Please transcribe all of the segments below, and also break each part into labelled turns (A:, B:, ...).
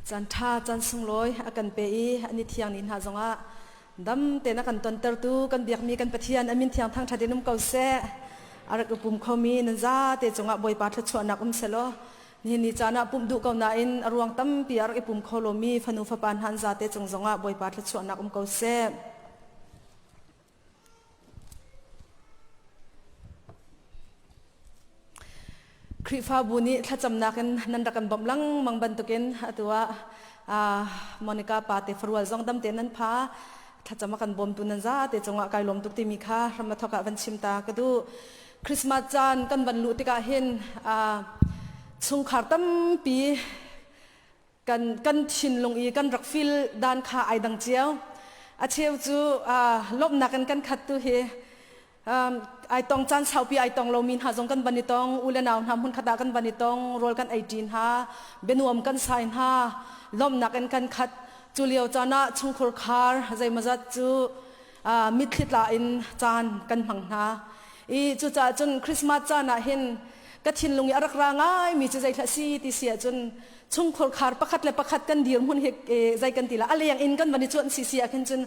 A: Caan ṭha caan sunglawi a kan pe i an i thiang ni hna zongah dam tein a kan tontertu kan biakmi kan Pathian a min thiang thangṭhat in um ko seh. A rak i pum khomi nan zate cungah Bawipa thluachuahnak um sehlaw nihin ni caan ah pumh duh ko nain a ruang tampi a rak i pum kho lomi fanu fapa hna an zate cung zongah Bawipa thluachuahnak um ko seh. Khrihfabu nih thlacamnak in nan rak kan bawmh lengmang bantukin atu ah Monica pa te farual zong dam tein nan pha thlacam a kan bawmtu nan zate cungah kai lawm tuk timi kha hram a thok ah van chim ta ka duh. Christmas caan kan van luh tikah hin chungkhar tampi kan kan thinlung i kan rak feel dan kha ai dang cio. A cheu cu lawmhnak in kan khat tu hi ai tong caan saupi ai tong lomi hna zong kan van i tong u le nau hna hmun khat ah kan van i tong rawl kan ei ṭi hna bianuam kan sai hna lawmhnak in kan khat cu lio caan ah chungkhur khar zeimawzat cu mitthli tla in caan kan hmang hna i cucaah cun Christmas caan ah hin ka thinlung i a rak ra ngaimi cu zeithlah si ti si ahcun chungkhur khar pakhat le pakhat kan dirhmun hi zei kan ti la a leng in kan van i cuanh si si ah khin cun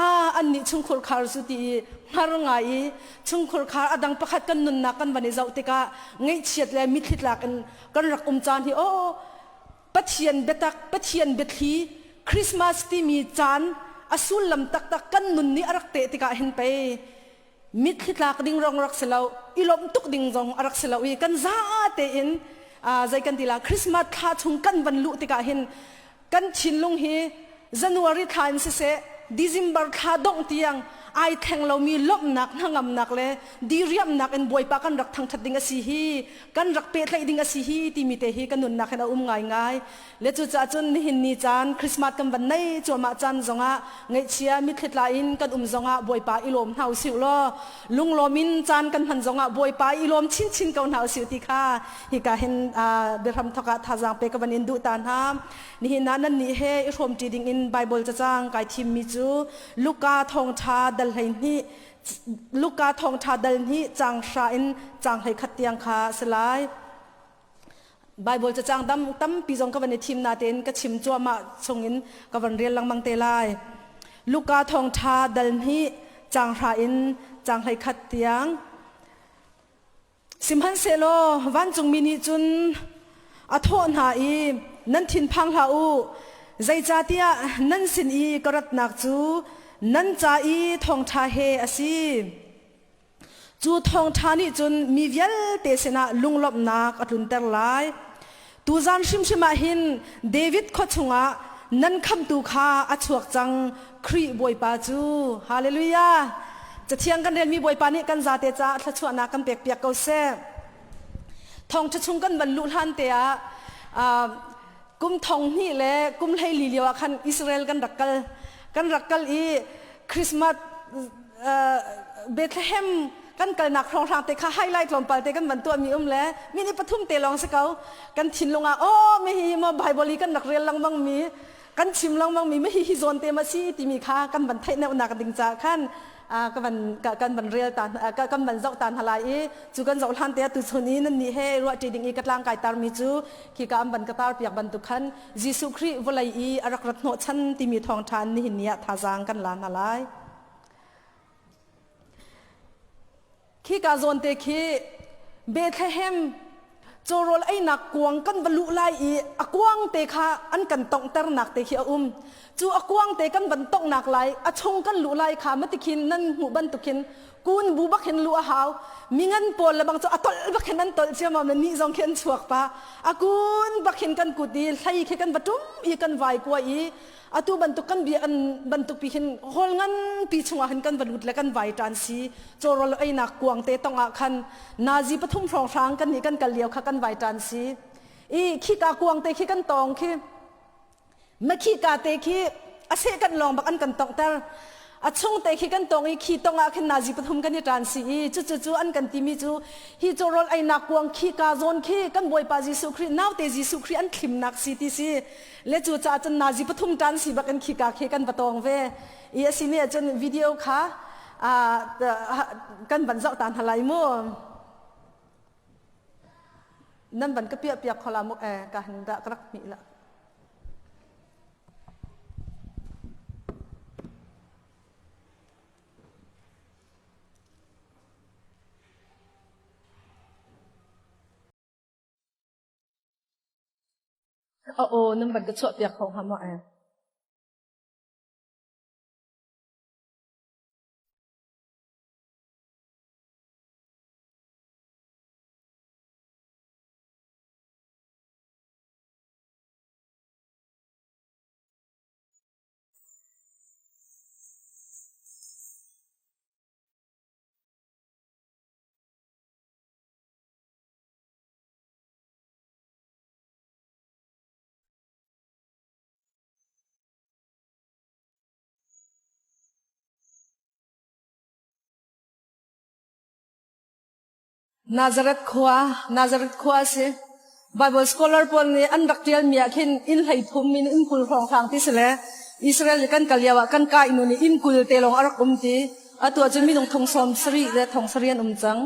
A: a an nih chungkhur khar cu ti i hngar ngai i chungkhur khar a dang pakhat kan nunnak kan van i zoh tikah ngaihchiat le mitthli tlak in kan rak um caan hi aw Pathian biatak Pathian biathli Christmas timi caan a sullam taktak kan nun nih a rak teh tikah hin pei mitthli tlak ding rong rak si lo i lawmh tuk ding zong a rak si lo i kan za tein zei kan ti la Christmas thla chung kan van luh tikah hin kan thinlung hi January thla in siseh December thla dongh tiang ai thleng lomi lawmhnak hnangamnak le diriamnak in Bawipa kan rak thangṭhat ding a si hi kan rak pehtlaih ding a si hi timi te hi kan nunnak hin a um ngaingai Le cucaah cun nihin ni caan Christmas kan van nei cuahmah caan zongah ngaihchia mitthli tla in kan um zongah Bawipa i lawm hna usih law lunglawm in caan kan hman zongah Bawipa i lawm chinchin ko hna usih ti kha hika hin biahram thok ah thazaang pe ka van in duh ta hna. Nihin ah nannih he i hrawmṭi ding in Bible cacang kai thimmi cu Luka thawngṭha dal 12 Luka thawngṭha dal hnih caang hra in caang 11 tiang kha a si lai. Baibal cacang dam tampi zong ka van i thim natein ka chim cuahmah chungin ka van rel lengmang te lai. Luka thawngṭha dal hnih caang hra in caang 11 tiang. Sihmanhsehlaw vancungmi nih cun a thawh hna i nan thinphang hlah u zeicahtiah nan sin i ka ratnak cu nan ca i thawngṭha he a si. Cu thawngṭha nih cun mi vialte sinah lunglawmhnak a tlunter lai. Tuzan hrimhrim ah hin David khua chungah nan khamhtu kha a chuak cang, Khrih Bawipa cu. Hallelujah! Cathiang kan relmi Bawipa nih kan zate caah thluachuahnak kan pekpiak ko seh. Thawngṭha chung kan van luh hlan te ah kum thong hnih le kum 14 lio ah khan Israel kan rak kal. Kan rak kal i Christmas Bethlehem kan kalnak hrawnghrang te kha highlight tlawmpal te kan van tuahmi um le minute pathum te lawng si ko kan thinlung ah oh mi hi mo Bible i kan rak rel lengmang mi kan chim lengmang mi mi hi hi zawn te ma si timi kha kan van theih neuhnak ding ca khan ka van kan van rel ta kan van zoh ta hna lai i cu kan zoh hlan te tu chun i nan nih he ruah ṭi ding i ka tlang kai tar mi cu khi ka an van ka tar piak bantuk khan Jesuh Khrih vawlei i a rak rat hnawhchan timi thawngṭha nihin ni ah thazaang kan la hna lai. Khika zawn te khi Bethlehem cawrawl einak kuang kan va luh lai i a kuang te kha an kan tonghternak te khi a um. Cu a kuang te kan van tonghnak lai a chung kan luh lai kha matikhin nan hmuh bantukin kun bu bak hin luh a hau mingan pawl le bang cu a tolh bak hin an tolh ciammam le nih zong khi an chuak pa a kun bak hin kan kut i hlei khi kan va tum i kan vai kua i atu bantuk kan bia an bantuk pi hin hall ngan pi chungah hin kan va lut le kan vai tan si chawrol einak kuang te tong ah khan nazi pathum hrawng hrang kan nih kan kal lio kha kan vai tan si i khi ka kuang te khi kan tong khi Ma khi ka te khi a seh kan lawng bak an kan tonghter. A chung te khi kan tong i khi tong ah khin nazi pathum kan i ṭan si i cucu cu an kan timi cu hi cawrawl einak kuang khi ka zawn khi kan Bawipa Jesuh Khrih naute Jesuh Khrih an thlimnak si ti si le cu caah cun nazi pathum ṭan si bak in khi ka khi kan va tong ve i a si ne ahcun video kha kan van zoh ta hna lai mu. Nan van ka piah piak khola mu eh ka hin dah ka rak hmih la. A aw nan van ka chuah piak kho hnga maw eh? Nazareth khua, Nazareth khua a si. Bible scholar pawl nih an rak ṭialmi ah khin inn 30 in inn 20 hrawnghrang ti si le Israel i kan kal lio ah kan ka inu nih inn 20 te lawng a rak um ti. Atu ahcun minung thong sawm sarih le thong sarih an um cang.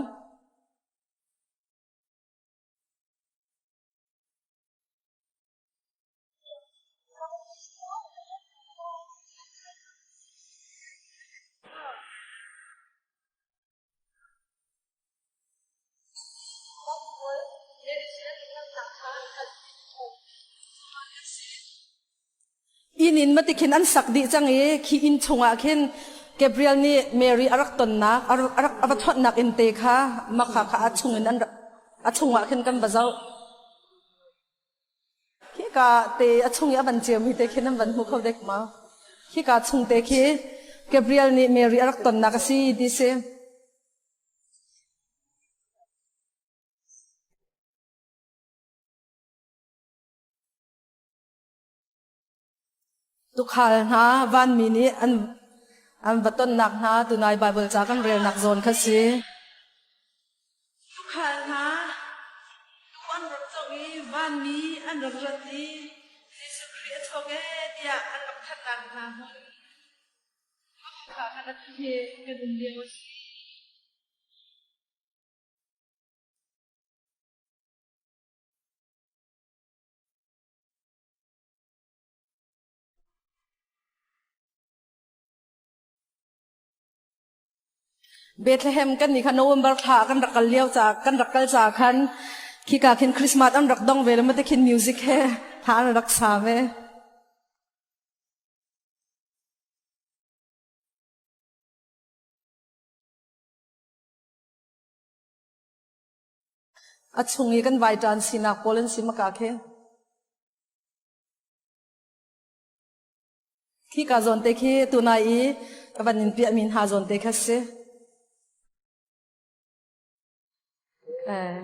A: Inn in matikhin an sak dih cang i khi inn chungah khin Gabriel nih Mary a rak tonnak a rak a va chawnhnak inn te kha makha kha a chung in an a chungah khin kan va zoh. Khika te a chung i a van ceumi te khin an van hmu kho dek ma? Khika chung te khi Gabriel nih Mary a rak tonnak a si ti si. Tukhal hna vanmi nih an an va tonnak hna tunai Bible ca kan relnak zawn kha si. Tukhal hna tuu an rak zoh i vanmi an rak rat i Jesuh Khrih a chuak ee tiah an rak thanhnak hna hmun. Kha khan a thi kan um lio a si. Bethlehem kan nih kha November thla kan rak kal lio ca kan rak kal ca khan khika khin Christmas an rak dong ve le mate khin music he tha an rak sa ve. A chung i kan vai ṭan sinak pawl an si maka khi. Khika zawn te khi tunai i ka van in piahmi hna zawn te kha si. Eh.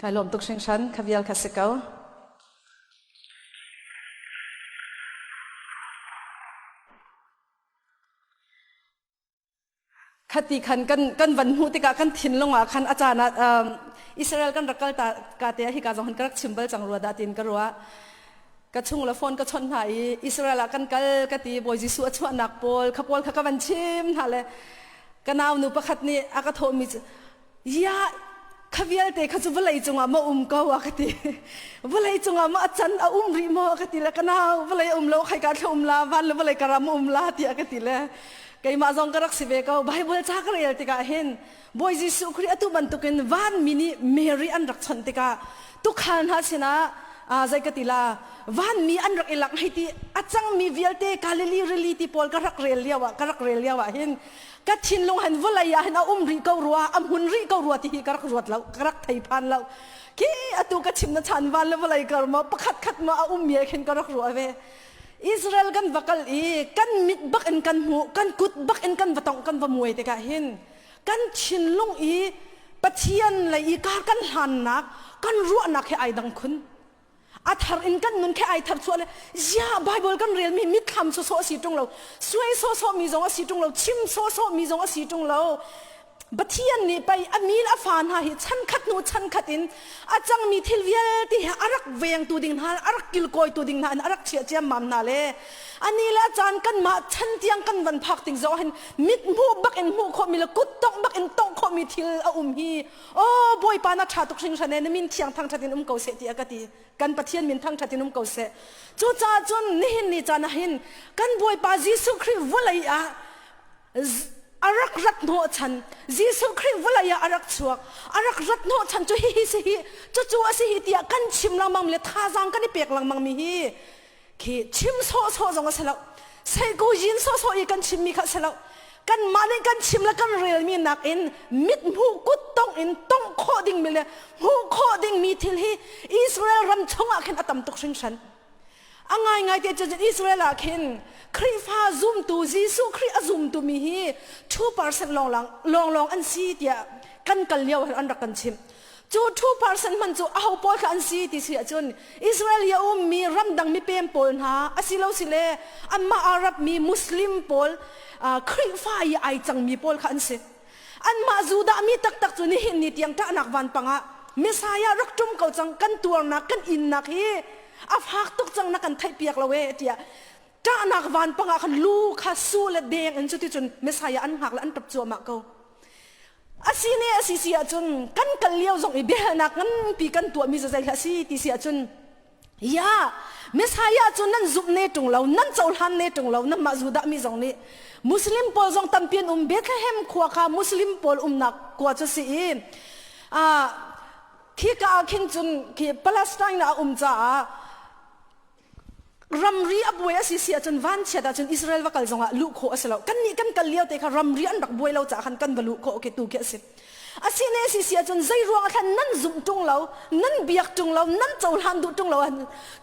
A: Kai lawm tuk hringhran, kha vial kha si ko. Khati khan kan kan van hmuh tikah kan thinlung ah khan a caan ah Israel kan rak kal ta ka te hi ka zong han ka rak chim bal cang rua dah tin ka ruah. Ka chung le phone ka chawnh hna i Israel ah kan kal ka ti Bawi Jesuh a chuahnak pawl kha pawl kha ka van chim hna le ka nau nu pakhat nih a ka thawhmi cu ya kha vialte kha cu vawlei cungah ma um ko a ka ti vawlei cungah ma a can a um rih maw a ka ti le ka nau vawlei um lo khai ka thla um la van le vawlei ka ram um la tiah ka ti le keimah zong ka rak si ve ko Bible ca ka rel tikah hin Bawi Jesuh Khrih atu bantukin vanmi nih Mary an rak chawnh tikah tukhal hna sinah zei ka ti la vanmi an rak i lak hei ti a cangmi vialte Galilee rili ti pawl ka rak rel lio ah ka rak rel lio ah hin ka thinlung han vawlei ah hin a um rih ko rua a hmun rih ko rua ti hi ka rak ruat lo ka rak thei phan lo khi atu ka chim na chan van le vawlei kar ma pakhat khat ma a um mi khin ka rak ruah ve Israel kan va kal i kan mit bak in kan hmuh kan kut bak in kan va tongh kan va muai tikah hin kan thinlung i Pathian lei i kar kan hlannak kan ruahnak he ai dang khun a thar in kan nun khe ai thar chuah le ya Bible kan rel mi mitthlam sawsawh a si ṭung lo suai sawsawh mi zong a si ṭung lo chim sawsawh mi zong a si ṭung lo. Pathian nih pei a mi le a fa hna hi chankhat hnu chankhat in a cangmi thil vialte hi a rak vengtu ding hna a rak kilkawitu ding hna in a rak chiah ciammam hna le ani le a caan kanmah chan tiang kan van phak ting zong hin mit hmuh bak in hmuh khawhmi le kut tongh bak in tongh khawhmi thil a um hi aw Bawipa na ṭha tuk hringhran e na min thiang thangṭhat in um ko seh tiah ka ti. Kan Pathian min thangṭhat in um ko seh. Cucaah cun nihin ni caan ah hin kan Bawipa Jesuh Khrih vawlei ah a rak rat hnawhchan Jesuh Khrih vawlei ah a rak chuak a rak rat hnawhchan cu hihi si hi cucu a si hi tiah kan chim lengmang le thazaang kan i pek lengmang mi hi khi chim sawhsawh zong a si lo seiku yin sawhsawh i kan chimmi kha a si lo kanmah nih kan chim le kan relmi nakin mit hmuh kut tong in tongh khawh dingmi le hmuh khawh dingmi thil hi Israel ram chungah khin a tam tuk hringhran. A ngaingai te cun Israel ah khin Khrihfa zumtu Jesuh Khrih a zumtu mi hi 2% lawng lawng an si tiah kan kal lio an rak kan chimh. Cu 2% hmanh cu aho pawl kha an si ti si ahcun Israel i a ummi ramdang mipem pawl hna asilo sile anmah Arab mi Muslim pawl Khrihfa i ai cangmi pawl kha an si. Anmah Judah mi taktak cu nihin ni tiang ṭahnak vanpang ah Messiah rak ṭum ko cang kan tuarnak kan innak hi a fak tuk cang na kan theihpiak lo ee tiah ṭahnak vanpang ah khan lu kha su le deng in cuticun Messiah an hngak le an ṭap cuahmah ko. Asi ne a si si ahcun kan kal lio zong i biahalnak nganpi kan tuahmi cu zei hlah si ti si ahcun ya Messiah cu nan zumh ne ṭung lo nan cohlan ne ṭung lo nanmah Judah mi zong nih Muslim pawl zong tampi an um Bethlehem khua kha Muslim pawl umnak khua cu si i khika ah khin cun khi Palestine ah a um caah Ramri a buai a si si ahcun vanchiat ahcun Israel va kal zongah luh khawh a si lo. Kannih kan kal lio te kha ramri an rak buai lo caah khan kan va luh khawh khi tu khi a si. Asine si si ahcun zei ruang ah khan nan zumh ṭung lo, nan biak ṭung lo, nan cohlan duh ṭung lo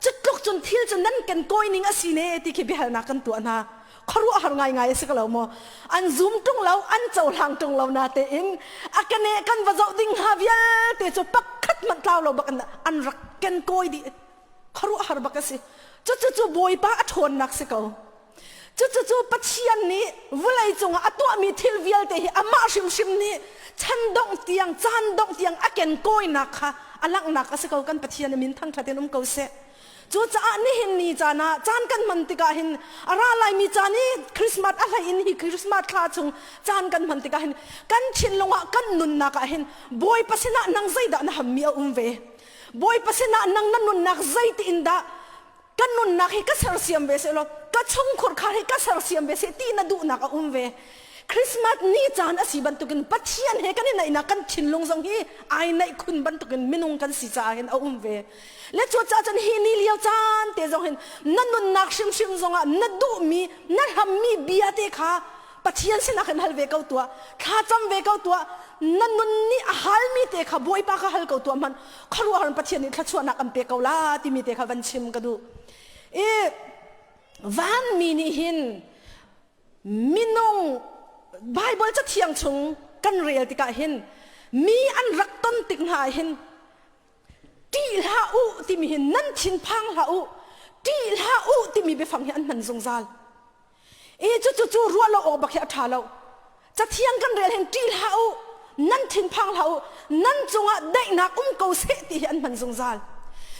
A: cu tluk cun thil cu nan ken kawi ning a si ne ti khi biahalnak kan tuah hna. Khuaruahhar ngaingai a si ko lo maw? An zum ṭung lo, an cohlang ṭung lo natein a kene kan va zoh ding hnga vialte cu pakhat hmanh tlau lo bak in an rak ken kawi dih. Khuaruahhar bak a si. Cucu Bawipa a ṭhawnnak si ko. Cucu Pathian nih vawlei cungah a tuahmi thil vialte hi amah hrimhrim nih chan dongh tiang, caan dongh tiang a kenkawinak kha a langhnak a si ko. Kan Pathian a min thangṭhat in um ko seh. Cucaah nihin ni caan ah caan kan hman tikah hin a ra laimi caan i Christmas a hlei in hi Christmas thla chung caan kan hman tikah hin kan thinlung ah kan nunnak ah hin Bawipa sinah nang zeidah na hammi a um ve? Bawipa sinah nang na nunnak zeiti in dah ka nunnak hi ka sersiam ve seh law ka chungkhur khar hi ka sersiam ve seh ti na duhnak a um ve. Christmas ni caan a si bantukin Pathian he kan i naihnak kan thinlung zong hi ai naih khun bantukin minung kan si caah hin a um ve. Le cucaah cun hi ni lio caan te zong hin na nunnak hrimhrim zongah na duhmi na hlammi bia te kha Pathian sinah khan hal ve ko tuah thlacam ve ko tuah na nun nih a halmi te kha Bawipa kha hal ko tuah hmanh khuaruahhar Pathian nih thluachuahnak an pek ko la timi te kha van chim ka duh i vanmi nih hin minung Bible cathiang chung kan rel tikah hin mi an rak ton tik hna ah hin ṭih hlah u timi hi nan thinphang hlah u ṭih hlah u timi biafang hi an hman zungzal I cucu cu ruah lo awk bak hi a ṭha lo. Cathiang kan rel hin ṭih hlah u, nan thinphang hlah u, nan cungah daihnak um ko seh ti hi an hman zungzal.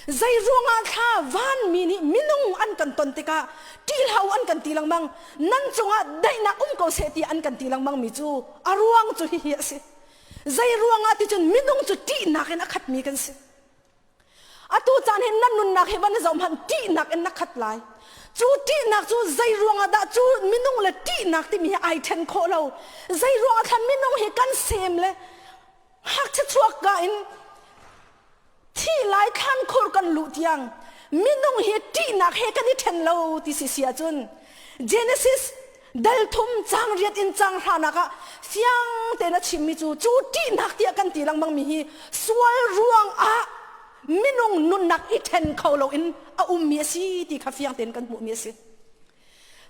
A: Zei ruangah thla vanmi nih minung an kan ton tikah ṭih hlah u an kan ti lengmang, nan cungah daihnak um ko seh ti an kan ti lengmang mi cu a ruang cu hihi a si. Zei ruangah ti cun minung cu ṭihnak in a khatmi kan si. Atu caan hin nan nunnak hi van i zoh hmanh ṭihnak in na khat lai. Cu ṭihnak cu zei ruangah dah cu minung le ṭihnak timi hi ai ṭhen khawh lo. Zei ruangah thlan minung hi kan sem le ngakchia chuak ka in thi lai thlan khur kan luh tiang minung hi ṭihnak he kan i ṭhen lo ti si si ahcun Genesis dal thum cang riat in cang hranak ah fiang tein a chimmi cu cu ṭihnak tiah kan ti lengmang mi hi sual ruang ah minung nunnak i ṭhen kho loin a ummi a si ti kha fiang tein kan hmuhmi a si.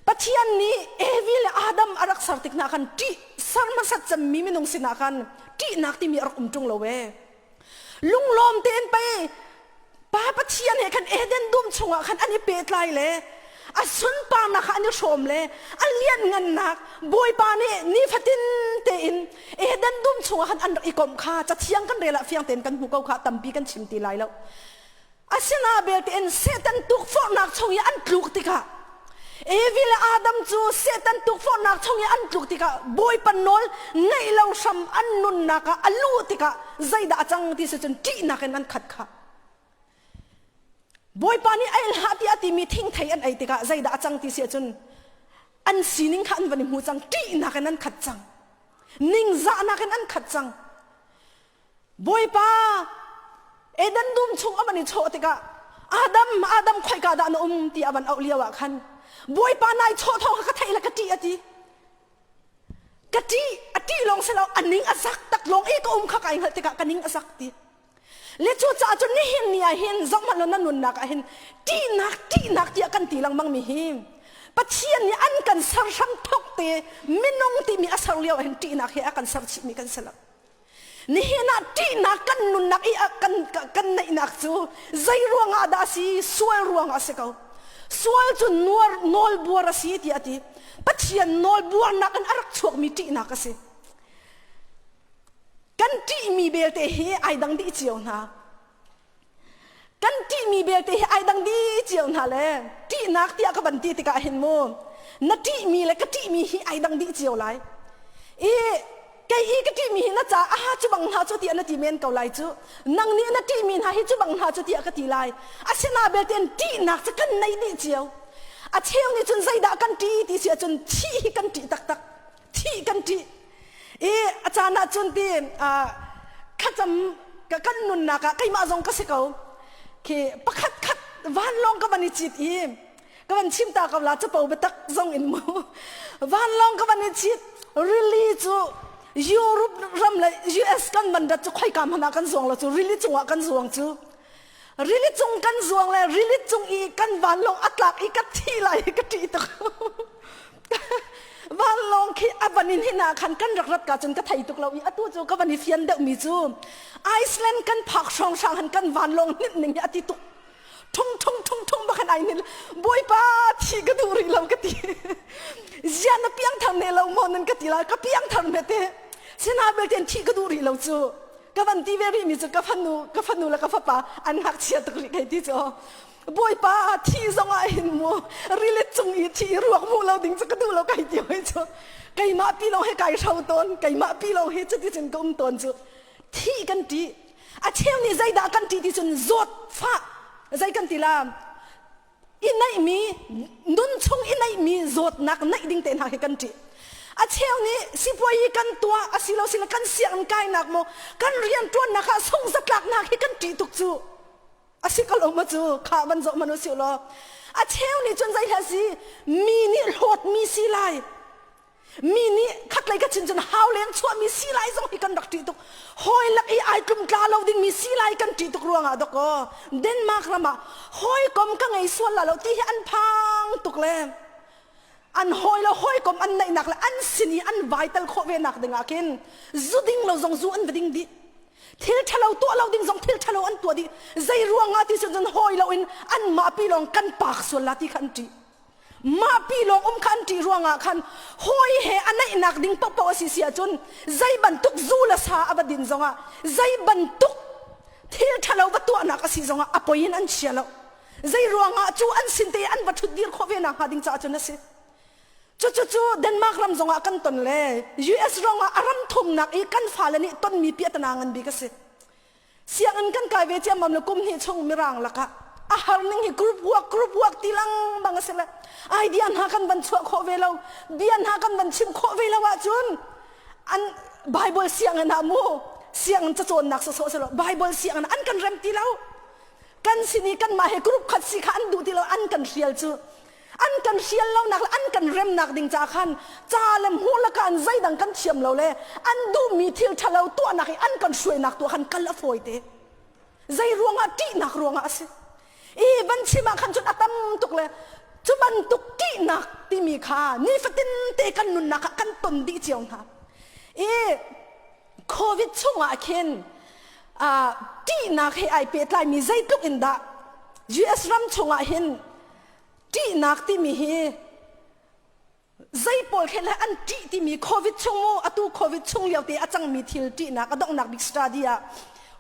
A: Pathian nih Evi le Adam a rak ser tik hna khan ṭih ser hmasat cemmi minung sinah khan ṭihnak timi a rak um ṭung lo ee. Lunglawm tein pei Pa Pathian he khan Eden dum chungah khan an i pehtlai le A sunparnak kha an i hrawm le a lianngannak Bawipa nih nifatin tein Eden dum chungah khan an rak i komh kha cathiang kan rel ah fiang tein kan hmu ko kha tampi kan chim ti lai lo. Asina belte in Satan tukforhnak chung i an tluk tikah Evi le Adam cu Satan tukforhnak chung i an tluk tikah Bawipa nawl ngaih lo hram an nunnak ah a luh tikah zeidah a cang ti si cun ṭihnak in an khat kha. Bawipa nih ei hlah tiah a timi thingthei an ei tikah zeidah a cang ti si ahcun an sining kha an van i hmu cang ṭihnak in an khat cang ningzahnak in an khat cang Bawipa Eden dum chung a van i chawh tikah Adam Adam khoika dah na um ti a van auh lio ah khan Bawipa nai chawh thawng kha ka theih le ka ṭih a ti ka ṭih a ṭih lawng si lo a ning a zak tak lawng i ka um kha kai hngalh tikah ka ning a zak ti le cucaah cun nihin ni ah hin zohhmanh law na nunnak ah hin ṭihnak ṭihnak tiah kan ti lengmang mi hi Pathian nih an kan ser hram thok te minung timi a ser lio ah hin ṭihnak he a kan ser chihmi kan si lo Nihin ah ṭihnak kan nunnak i kan kan neihnak cu zei ruangah dah a si? Sual ruangah a si ko. Sual cu nuar nawlbuar a si tiah a ti. Pathian nawlbuarnak in a rak chuakmi ṭihnak a si. Kan ṭihmi belte hi ai dang dih cio hna. Kan ṭihmi belte hi ai dang dih cio hna le ṭihnak tiah ka van ti tikah hin mu na ṭihmi le ka ṭihmi hi ai dang dih cio lai. I kei i ka ṭihmi hi na ca aha cu bang hna cu tiah na ti men ko lai cu nang nih na ṭihmi hna hi cu bang hna cu tiah ka ti lai. Asina belte in ṭihnak cu kan nei dih cio. A cheu nih cun zeidah kan ṭih ti si ahcun thih hi kan ṭih taktak. Thih kan ṭih. I a caan ah cun ti thlacam kan nunnak ah keimah zong ka si ko khi pakhat khat vanlawng ka van i cit i ka van chim ta ko la capo biatak zong in mu vanlawng ka van i cit rili cu Europe ram le US kan van rat cu khoika hmanh ah kan zuang lo cu rili cungah kan zuang cu rili cung kan zuang le rili cung i kan vanlawng a tlak i ka thi lai ka ṭih tuk vanlawng khi a van in hin ah khan kan rak rat ka cun ka thei tuk lo i atu cu ka van i fian deuh mi cu Iceland kan phak hrawng hrang han kan vanlawng hninh ning hi a ti tuk thung thung thung thung bakhan ai nin bawipa thi ka duh rih lo ka ti zia na piang thar ne lo maw nan ka ti lai ka piang thar me te sina belte thi ka duh rih lo cu ka van ti ve rih mi cu ka fanu ka fanu le ka fapa an ngakchia tuk rih kai ti cu Bawipa thi zong ah hin mu rili cung i thi ruak hmu lo ding cu ka duh lo kai ti hoi cu keimah pi lawng he kai hro tawn keimah pi lawng he cuti cun ka um tawn cu thi kan ṭi a cheu nih zeidah kan ṭi ti cun zawt fah zei kan ti la i neihmi nun chung i neihmi zawtnak neih ding te hna hi kan ṭih a cheu nih sipuai kan tuah asilo sile kan sianginn kainak maw kan rian ṭuannak ah sung zatlaknak hi kan ṭih tuk cu a si ko lo ma cu kha van zoh hmanh usih law a cheu nih cun zei hlah si mi nih hlawtmi si lai mi nih khatlei ka chin cun hau leng chuahmi si lai zong hi kan rak ṭih tuk hawi lak i ai tlumtla lo dingmi si lai kan ṭih tuk ruangah dok aw Denmark ram ah hawikom ka ngei sual la lo ti hi an phang tuk le an hawi le hawikom an neihnak le an sin i an vaital khawh ve nak dingah khin zu ding lo zong zu an va ding dih thil ṭhalo tuah lo ding zong thil ṭhalo an tuah dih zei ruangah ti cun hawi lo in an mah pi lawng kan pak sual la ti kha an ṭih mah pi lawng um kha an ṭih ruangah khan hawi he a naihnak ding paohpaoh a si si ahcun zei bantuk zu le sa a va din zongah zei bantuk thil ṭhalo va tuahnak a si zongah a poi in an chia lo zei ruangah cu an sin te an va ṭhut dir khawh ve nak hnga ding caah cun a si Cucu Denmark ram zongah kan ton le US rongah a ram thumnak i kan fale nih tonmi piahtana ngan bik a si. Sianginn kan kai ve ciammam le kum hnih chung mirang lakah a har ning hi group work group work ti lengmang a si le idea hna kan van chuah khawh ve lo bia hna kan van chim khawh ve lo ahcun an Bible sianginn ah mu sianginn cacawnnak sawsawh si lo Bible sianginn an kan rem ti lo kan sin i kanmah he group khat si kha an duh ti lo an kan hrial cu an kan hrial lonak le an kan remnak ding ca khan ca le hmuh laka an zeidang kan thiam lo le an duhmi thil ṭhalo tuahnak i an kan hruainak tu khan kal a fawi te zei ruangah ṭihnak ruangah a si i van chim ah khan cun a tam tuk le cu bantuk ṭihnak timi kha nifatin te kan nunnak ah kan ton dih cio hna i COVID chungah khin ṭihnak he ai pehtlaimi zeitluk in dah US ram chungah hin. Ṭihnak timi hi zei pawl khe le an ṭih timi COVID chung mu atu COVID chung lio te a cangmi thil ṭihnak a donghnak bik study ah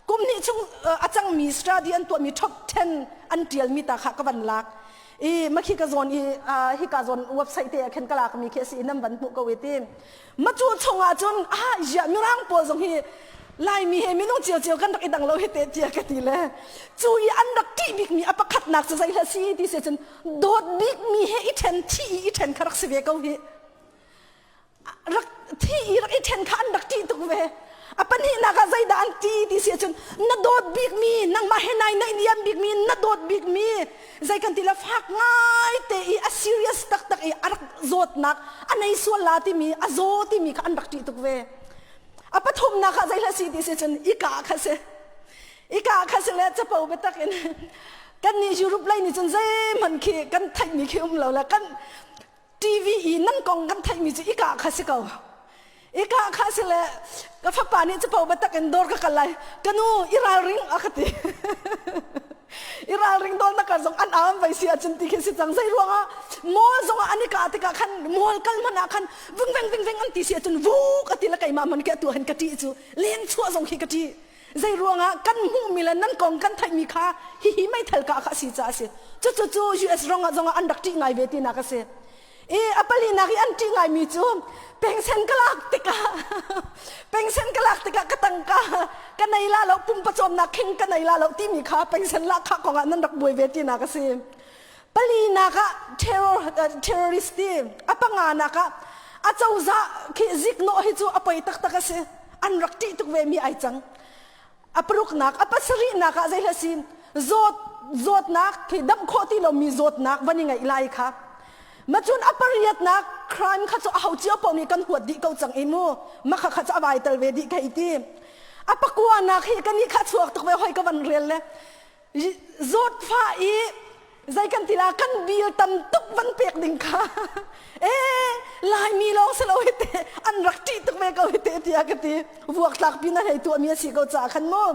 A: kum hnih chung a cangmi study an tuahmi top 10 an ṭialmi ta kha ka van lak i makhi ka zawn i hika zawn website te ah khan ka lakmi khi a si i nan van hmuh ko i ti ma cu chungah cun ah ya mirang pawl zong hi Laimi he minung ciocio kan rak i dang lo hi te tiah ka ti le cu i an rak ṭih bikmi a pakhatnak cu zei hla si ti si cun dawt bikmi he i ṭhen thi i i ṭhen kha rak si ve ko hi rak thi i rak i ṭhen kha an rak ṭih tuk ve. A pahnihnak ah zeidah an ti ti si ahcun na dawt bikmi nangmah he nai naihniam bikmi na dawt bikmi zei kan ti le fak ngai te i a serious taktak i a rak zawtnak a nei sual la timi a zaw timi kha an rak ṭih tuk ve. A pathumnak ah zei si ti si cun ika kha si ika kha si le capo biatak in kan nih Europe lei nih cun zeihmanh khi kan theihmi khi um lo le kan TV i nan kong kan theihmi cu ika kha si ko. Ika kha si le ka fapa nih capo biatak in dawr ka kal lai ka nu i ralring a ka ti. I ralring dawl na kar zong an am vai si ahcun ti khi si cang. Zei ruangah mall zong ah an i kah tikah khan mall kal hmanh ah khan vung veng ving veng an ti si ahcun vuk a ti le keimah man ke tu han ka ṭih cu len chuah zong khi ka ṭih. Zei ruangah kan hmuhmi le nan kong kan theihmi kha hihi meithal kah kha a si caah a si. Cucu cu US rong ah zong ah an rak ṭih ngai ve tinak a si. I a palinak i an ṭih ngaimi cu pengsen ka lak tikah pengsen ka lak tikah ka tangka ka nei la lo, pumpa cawmnak khing ka nei la lo timi kha pengsen lak kha kong ah nan rak buai ve tinak a si. Palinak ah terror terrorist ti a panganak ah a cozah khi ziknawh hi cu a poi taktak a si. An rak ṭih tuk ve mi ai cang. A paruknak, a pasarihnak ah zei si zawt zawtnak khi damh khawh ti lomi zawtnak van i ngeih lai kha. Macun a pariatnak crime kha cu a ho cio paoh nih kan huat dih ko cang i mu makha kha cu a vai tel ve dih kai ti. A pakuanak hi kan nih kha chuak tuk ve hoi ka van rel le zawtfa i zei kan ti la kan bil tam tuk van pek ding kha e Laimi lawng si lo hi te an rak ṭih tuk ve ko hi te tiah ka ti. Vuak tlak pin a hei tuahmi a si ko caah khan mu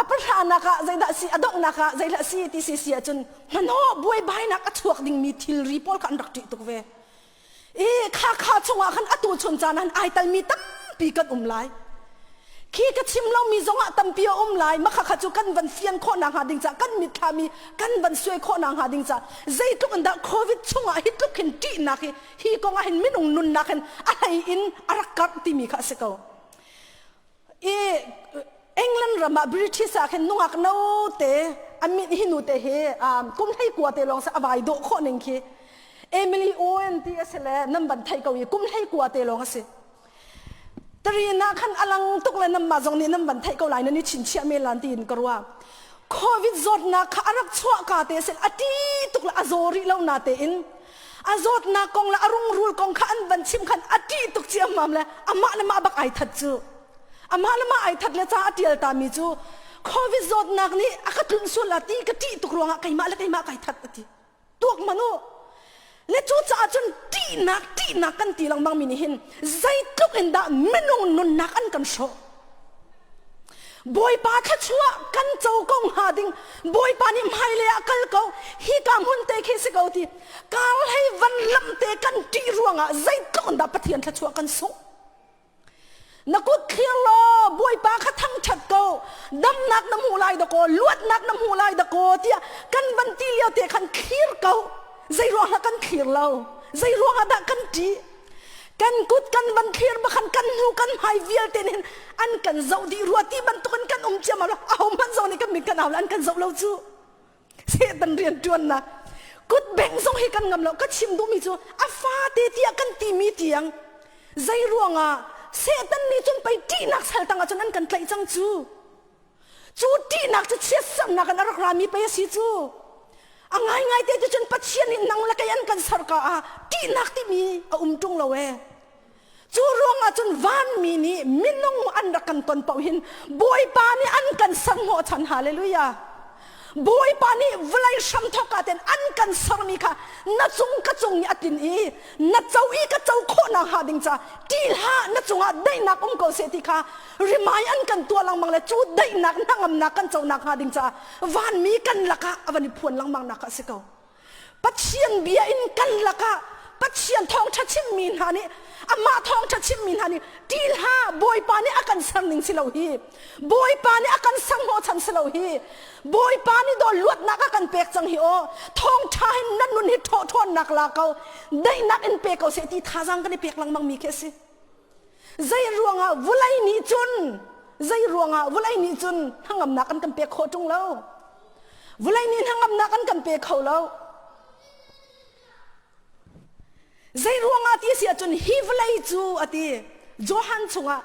A: a pahranak ah zeidah si a donghnak ah zeidah si ti si si ahcun hnahnawh buaibainak a chuak dingmi thilri pawl kha an rak ṭih tuk ve i kha kha chungah khan atu chun caan han ai talmi tampi kan um lai. Khi ka chim lomi zongah tampi a um lai. Makha kha cu kan van fian khawh nak hnga ding ca kan mitthlam i kan van suai khawh nak hnga ding ca zeitluk in dah COVID chungah hi tluk hin ṭihnak hi hi kong ah hin minung nunnak hin a hlei in a rak karh timi kha a si ko. I England ram ah British ah khin nungak no te amit hi nu te hi kum hlei kua te lawng se a vai dawh khawh ning khi Emily Owen ti a si le nan van theih ko i kum hlei kua te lawng a si. Tarina khan alang tuk le nan mah zong nih nan van theih ko lai nan i chinchiah men lan tiin ka ruah. COVID zawtnak kha a rak chuah ka te sin a ti tuk le a zaw rih lo na te in a zawtnak kong le a rungrul kong kha an van chim khan a ṭih tuk ciammam le amah le mah bak ai that cu. Amah le mah ai that le ca a ṭial ta mi cu COVID zawtnak nih a ka tlunh sual la ti ka ṭih tuk ruangah keimah le keimah kai that a ti. Tuak hmanh u. Le cucaah cun ṭihnak ṭihnak kan ti lengmang mi nih hin zeitluk in dah minung nunnak an kan hrawh. Bawipa thluachuah kan co ko hnga ding Bawipa nih hmailei ah kal ko hika hmun te khi si ko ti kar hlei van lam te kan ṭih ruangah zeitluk in dah Pathian thluachuah kan sungh. Na kut thlir law Bawipa kha thangṭhat ko. Damnak na hmuh lai dakaw, luatnak na hmuh lai dakaw tiah kan van ti lio te khan thlir ko. Zei ruangah kan thlir lo? Zei ruangah dah kan ṭih? Kan kut kan van thlir bakhan kan hnu kan hmai vialte nih an kan zoh dih rua ti bantukin kan um ciammam lo. Ahohmanh zong nih kan min kan au lo, an kan zoh lo cu. Satan rianṭuannak kut beng zong hi kan ngam lo. Ka chim duhmi cu a fate tiah kan timi tiang zei ruangah Satan nih cun pei ṭihnak sal tangah cun an kan tlaih cang cu. Cu ṭihnak cu chiatserhnak in a rak rami pei a si cu. A ngaingai te cu cun Pathian nih nang le kei an kan ser ka ah ṭihnak timi a um ṭung lo ee. Cu ruangah cun vanmi nih minung an rak kan ton paoh hin Bawipa nih an kan serhnawh chan. Hallelujah. Bawipa nih vawlei hramthawk ah ten an kan sermi kha na cung ka cung nih a tlin i na co i ka co khawhnak hnga ding ca ṭih hlah, na cungah daihnak um ko seh ti kha rimai an kan tuah lengmang le cu daihnak hnangamnak kan conak hnga ding caah vanmi kan lakah a van i phuan lengmang nak kha a si ko. Pathian bia in kan lakah Pathian thawngṭha chimmi hna nih, amah thawngṭha chimmi hna nih, ṭih hlah, Bawipa nih a kan ser ning si lo hi, Bawipa nih a kan ser hnawhchan si lo hi, Bawipa nih daw luatnak a kan pek cang hi aw, thawngṭha hin nan nun hi ṭhawhṭhawnnak la ko, daihnak in pe ko seh ti thazaang kan i pek lengmang mi khi a si. Zei ruangah vulei nih cun, zei ruangah vulei nih cun hnangamnak an kan pek khawh ṭung lo? Vulei nih hnangamnak an kan pe kho lo. Zei ruangah ti si ahcun hi vawlei cu a ti. Johan chungah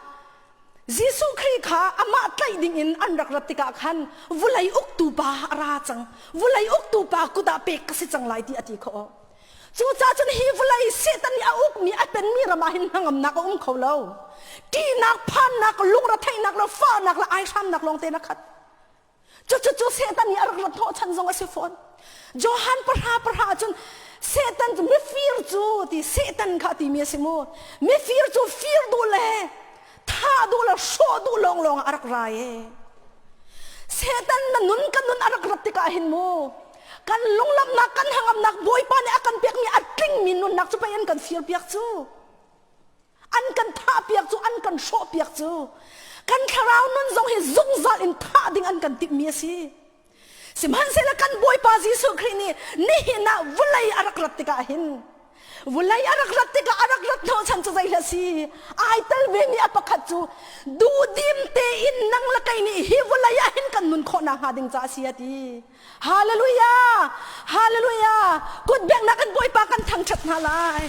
A: Jesuh Khrih kha amah tlaih dingin an rak rat tikah khan vawlei uktu pa a ra cang. Vawlei uktu pa kut ah pek ka si cang lai ti a ti khawh. Cucaah cun hi vawlei Satan nih a ukmi a penmi ram ah hin hnangamnak a um kho lo. Ṭihnak, phannak, lungretheihnak le fahnak le aihramnak lawngte in a khat. Cucu Satan nih a rak rat hnawhchan zong a si fawn. Johan 10:10 ahcun Satan cu mifir cu ti Satan kha timi a si mu. Mifir cu fir duh le thah duh le hrawh duh lawnglawng ah a rak ra e. Satan na nun kan nun a rak rat tikah hin mu kan lunglamnak kan hangamnak Bawipa nih a kan pekmi a tlingmi nunnak cu pei an kan fir piak cu. An kan thahpiak cu, an kan hrawhpiak cu, kan thlarau nun zong hi zungzal in thah ding an kan timhmi a si. Sihmanhsehlaw kan Bawipa Jesuh Khrih nih nihin ah vawlei a rak rat tikah hin, vawlei a rak rat tikah a rak rat hnawhchan cu zei hlah si, ai tel vemi a pakhat cu duhdim tein nang le kei nih hi vawlei ah hin kan nun khawh nakhnga ding caah a si a ti. Hallelujah! Hallelujah! Kut benghnak in Bawipa kan thangṭhat hna lai.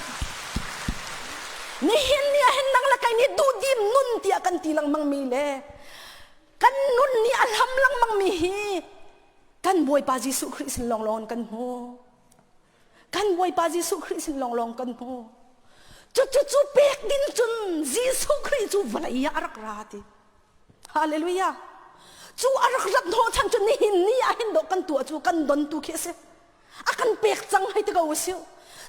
A: Nihin ni ah hin nang le kei nih duhdim nun tiah kan ti lengmang mi le kan nun nih a hlam lengmang mi hi kan Bawipa Jesuh Khrih sin lawnglawng in kan hmu. Kan Bawipa Jesuh Khrih sin lawnglawng kan hmu. Cucu cu pek ding cun Jesuh Khrih cu vawlei ah a rak ra ti. Hallelujah. Cu a rak rat hnawhchan cu nihin ni ah hin dawh kan tuah cu kan don tu khi a si. A kan pek cang hei ti ko usih.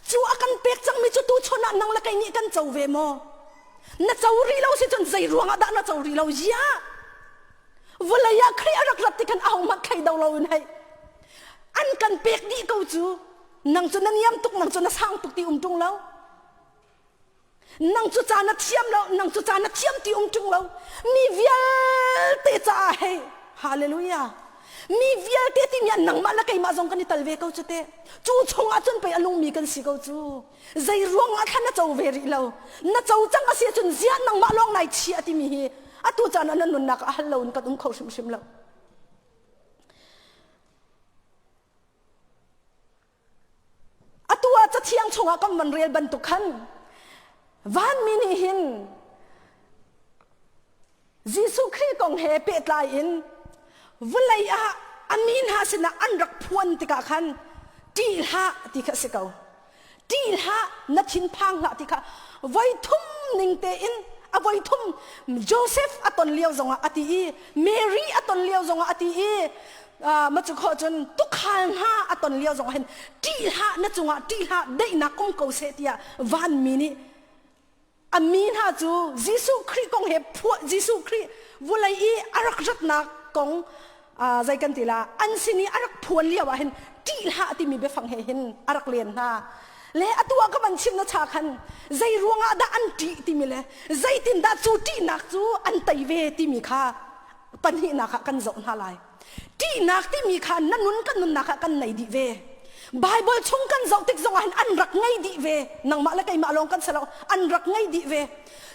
A: Cu a kan pek cangmi cu tu chun ah nang le kei nih kan co ve maw? Na co rih lo si cun zei ruang ah dah na co rih lo? Ziah! Vawlei ah Khrih a rak rat ti khan ahohmanh thei do lo in hei an kan pek dih ko cu. Nang cu na niam tuk, nang cu na sang tuk ti um ṭung lo. Nang cu ca na thiam lo, nang cu ca na thiam ti um ṭung lo. Mi vialte caah hei, hallelujah. Mi vialte timi ah nangmah le keimah zong kan i tal ve ko cu teh. Cu chungah cun pei a lungmi kan si ko cu. Zei ruangah thlan na co ve rih lo. Na co cang a si ahcun ziah nangmah lawng nai chia timi hi atu caan ah na nunnak ah hal loin kan um kho hrimhrim lo. Atu ah Cathiang chungah kan van rel bantuk khan vanmi nih hin Jesuh Khrih kong he pehtlai in vawlei ah a mi hna sinah an rak phuan tikah khan ṭih hlah ti kha a si ko. Ṭih hlah, na thinphang hlah ti kha voi thum ning tein a voi thum Joseph a ton lio zongah a ti i Mary a ton lio zongah a ti i ma cu khawh cun tukhal hna a ton lio zongah hin ṭih hlah, na cungah ṭih hlah, daihnak um ko seh tiah vanmi nih a mi hna cu Jesuh Khrih kong he phuah, Jesuh Khrih vawlei i a rak ratnak kong zei kan ti la, an sin i a rak phuan lio ah hin ṭih hlah timi biafang he hin a rak len hna. Le atu ah ka van chim na cha khan zei ruangah dah an ṭih timi le zeitindah cu ṭihnak cu an tei ve timi kha pahnihnak ah kan zoh hna lai. Ṭihnak timi kha na nun kan nunnak ah kan nei dih ve. Bible chung kan zoh tik zongah hin an rak ngei dih ve. Nangmah le keimah lawng kan si lo, an rak ngei dih ve.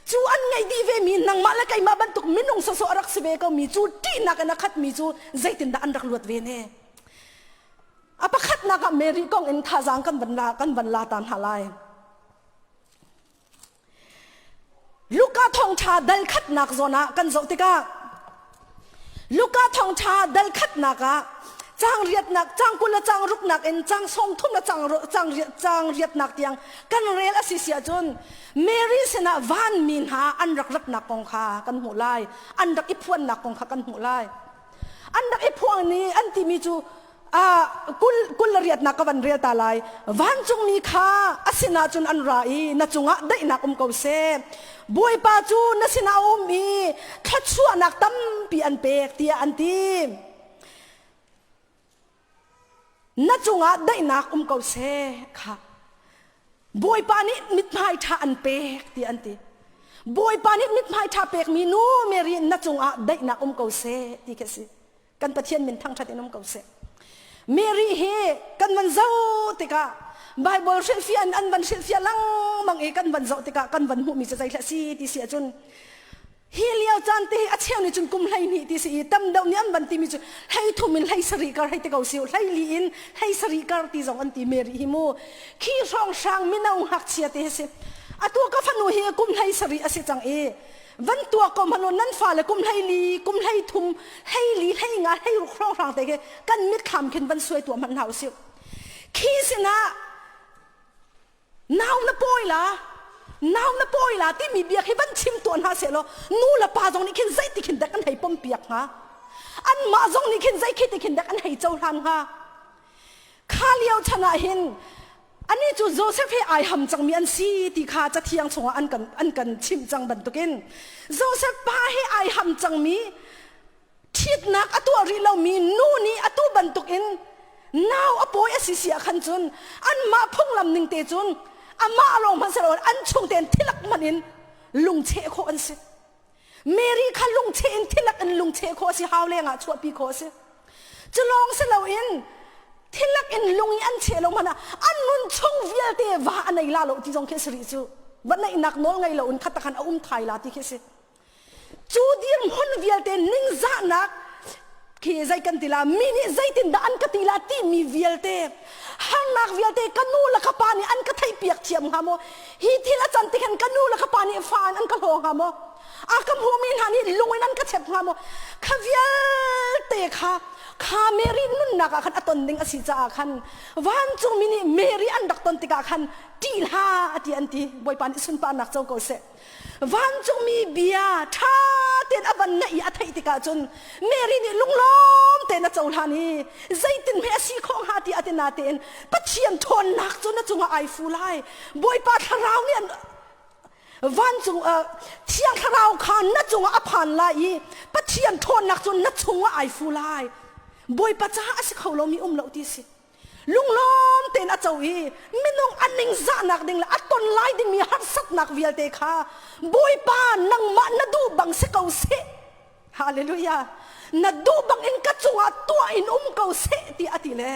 A: Cu an ngei dih ve mi nangmah le keimah bantuk minung sawsawh a rak si ve ko mi cu ṭihnak in a khat mi cu zeitindah an rak luat ve ne? A pakhatnak ah Mary kong in thazaang kan van la, kan van la ta hna lai. Luka thawngṭha dal khatnak zawn ah kan zoh tikah Luka thawngṭha dal khatnak ah caang riatnak, caang 20 le caang ruknak in caang 30 le caang riatnak tiang kan rel a si si ahcun Mary sinah vanmi hna an rak ratnak kong kha kan hmuh lai. An rak i phuannak kong kha kan hmuh lai. An rak i phuang ni an timi cu. Kul kul le riatnak ka van rel ta lai. Vancungmi kha a sinah cun an ra i na cungah daihnak um ko seh. Bawipa cu na sinah a um i thluachuahnak tampi an pek tiah an ti. Na cungah daihnak um ko seh kha. Bawipa nih mithmai ṭha an pek tiah an ti. Bawipa nih mithmai ṭha pekmi nu Mary na cungah daihnak um ko seh ti khi a si. Kan Pathian min thangṭhat in um ko seh. Mary hi kan van zoh tikah Bible hrilhfiah in an van hrilhfiah lengmang i kan van zoh tikah kan van hmuhmi cu zeithlah si ti si ahcun hi lio caan te hi a cheu nih cun kum 12 ti si i tam deuh nih an van timi cu 13 in 17 kar hei ti ko si 14 in 17 kar ti zong an ti Mary hi mu khi hrawnghrang mino ngakchia te hi si atu ka fanu hi kum 17 a si cang i van tuak ko hmanu nan fale kum 14 kum 13 14 hleinga hleiruk hrawnghrang te khi kan mitthlam khin van suai tuah hmanh hna usih khi sinah Nau na pawi la, nau na pawi la timi bia khi van chim tuah hna seh law nu le pa zong nih khin zeiti khin dek an hei pom piak hnga? Anmah zong nih khin zei khi ti khin dek an hei cohlan hnga? Kha lio chan ah hin ani cu Joseph he ai ham cangmi an si ti kha cathiang chungah an kan an kan chimh cang bantukin Joseph pa he ai ham cangmi ṭhitnak a tuah rih lomi nu nih atu bantukin nau a pawi a si si ah khan cun anmah phunglam ning te cun amah lawng hmanh si loin an chung tein thilak hmanh in lungcheh khawh an si. Mary kha lungcheh in thilak in lungcheh khawh a si hau lengah chuahpi khawh a si. Cu lawng si loin thilak in lung i an cheh lo hmanh ah an nun chung vialte va a nei la lo ti zong khi a si rih cu. Va neihnak nawl ngei loin kha takhan a um thai la ti khi a si. Cu dirhmun vialte ningzahnak khi zei kan ti la mi nih zeitindah an ka ti la timi vialte harnak vialte ka nu le ka pa nih an ka theihpiak thiam hnga maw hi thil a can tikhan ka nu le ka pa nih fa in an ka hlaw hnga maw a ka hmumi hna nih lung in an ka chep hnga maw kha vialte kha kha Mary nunnak ah khan a ton ding a si caah khan vancungmi nih Mary an rak ton tikah khan ṭih hlah ati an ti Bawipa nih sunparnak co ko seh Vancungmi bia ṭha tein a van ngaih i a theih tikah cun Mary nih lunglawm tein a cohlan i zeitin hme a si khawh hnga ti a ti natein Pathian ṭhawnnak cu na cungah ai fu lai. Bawipa thlarau nih an vancung thiang thlarau kha na cungah a phan lai i Pathian ṭhawnnak cu na chungah ai fu lai. Bawipa caah a si kho lomi um lo ti si. Lunglawm tein a co i minung a ningzahnak ding le a ton lai dingmi harsatnak vialte kha Bawipa nangmah na duh bang si ko seh. Hallelujah. Na duh bang in ka cungah tuah in um ko seh ti a ti le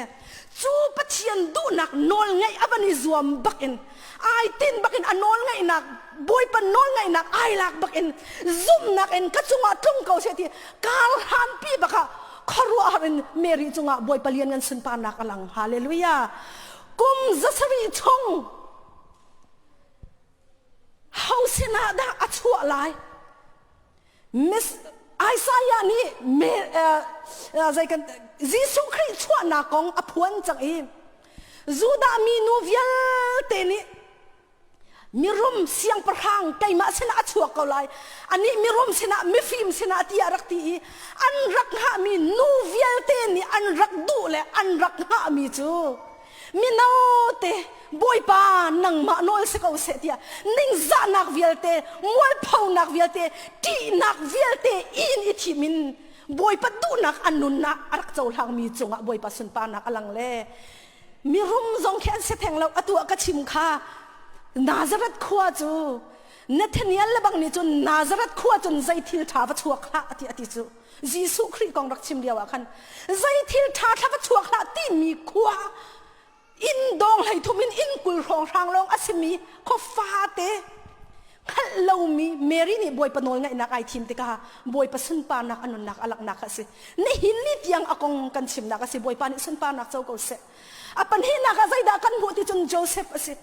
A: cu Pathian duhnak nawl ngeih a van i zuam bak in ai tin bak in a nawl ngeihnak Bawipa nawl ngeihnak ai lak bak in zumhnak in ka cungah tlung ko seh ti kar hlanpi bak ah khuaruahhar in Mary cungah Bawipa lianngan sunparnak a lang. Hallelujah. Kum 700 chung ho sinah dah a chuah lai? Miss Isaiah nih zei kan Jesuh Khrih chuahnak kong a phuan cang i Judah mi nu vialte nih mirum siangpahrang keimah sinah a chuak ko lai anih mirum sinah mifim sinah tiah rak ti i an rak hngahmi nu vialte nih an rak duh le an rak hngahmi cu mino te bawipa nangmah nawl si ko seh tiah ningzahnak vialte mualphonak vialte ṭihnak vialte in i thim in bawipa duhnak an nunnak a rak cohlangmi cungah bawipa sunparnak a lang le Mirum zong khi an si theng lo. Atu ah ka chim kha Nazareth khua cu Nathaniel le bang nih cun Nazareth khua cun zei thil ṭha va chuak hlah ati ati cu Jesuh Khrih kong rak chim lio ah khan zei thil ṭha thla va chuak hlah timi khua inn dawng 30 in inn 20 hrawnghrang lawng a simi khua fate hngalh lomi Mary nih Bawipa nawl ngaihnak ai thim tikah Bawipa sunparnak a nunnak a langhnak a si. Nihin ni tiang a kong kan chimnak a si. Bawipa nih sunparnak co ko seh. A pahnihnak ah zeidah kan hmuh ti cun Joseph a si.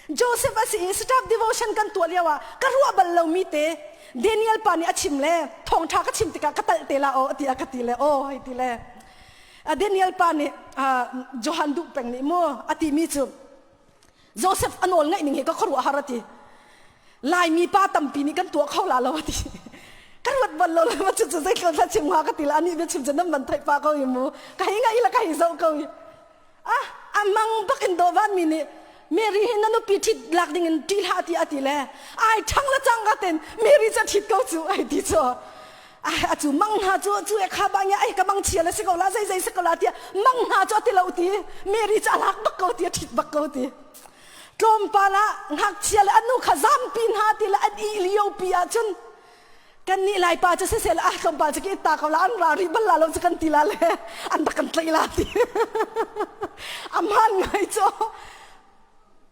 A: Joseph a si i staff devotion kan tuah lio ah ka ruah bal lomi te Daniel pa nih a chim le thawngṭha ka chim tikah ka talh te la aw ti a ka ti le aw hei ti le Daniel pa nih Johan duh peng nih mu a timi cu Joseph a nawl ngaih ning hi ka khuaruah har a ti. Laimi pa tampi nih kan tuah kho la lo a ti. Ka ruat bal lo le ma cu cu zeitluk thla chim hnga ka ti la ani bia chim cu nan van theih pa ko i mu. Ka hi ngai la ka hi zoh ko i. Ah, a mang bak in dawvan mi nih Mary hi na nupi ṭhit lak ding in ṭih hlah ti a ti le ai ṭhang le cang ka ten Mary cu a ṭhit ko cu ai ti cu. Ai a cu mang hna cu cu e kha bang ai ka mang chia le si ko la zei zei si ko la tiah mang hna cu a ti lo ti Mary cu a lak bak ko ti a ṭhit bak ko ti. Tlawmpal ah ngakchia le an nu kha zampi hna ti le an ih lio pi ahcun kannih Laipa cu siseh ah tlawmpal cu ki ta ko la an ra rih bal la lo cu kan ti la le an rak kan tlaih la ti a hmaan ngai cu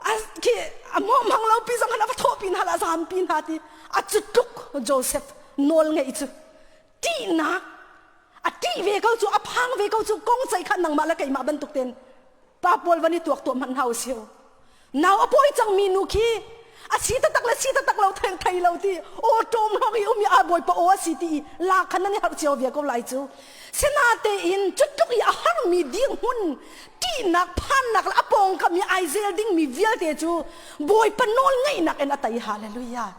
A: a khi a mawh mang lo pi zong khan a va thawh pi hna la zam pi hna ti a cu tluk Joseph nawl ngeih cu ṭihnak a ṭih ve ko cu a phang ve ko cu kong ceih kha nangmah le keimah bantuk ten pa pawl van i tuak tuah hmanh hna usih nau a pawi cangmi nu khi a si taktak le si taktak lo theng thei lo ti aw ṭawm hlong i um i a bawipa aw a si ti i la khan nan i harh cio ve ko lai cu sinatein cutluk i a harmi dirhmun ṭihnak phannak le a pawngkam i ai zel dingmi vialte cu bawipa nawl ngeihnak in a tei hallelujah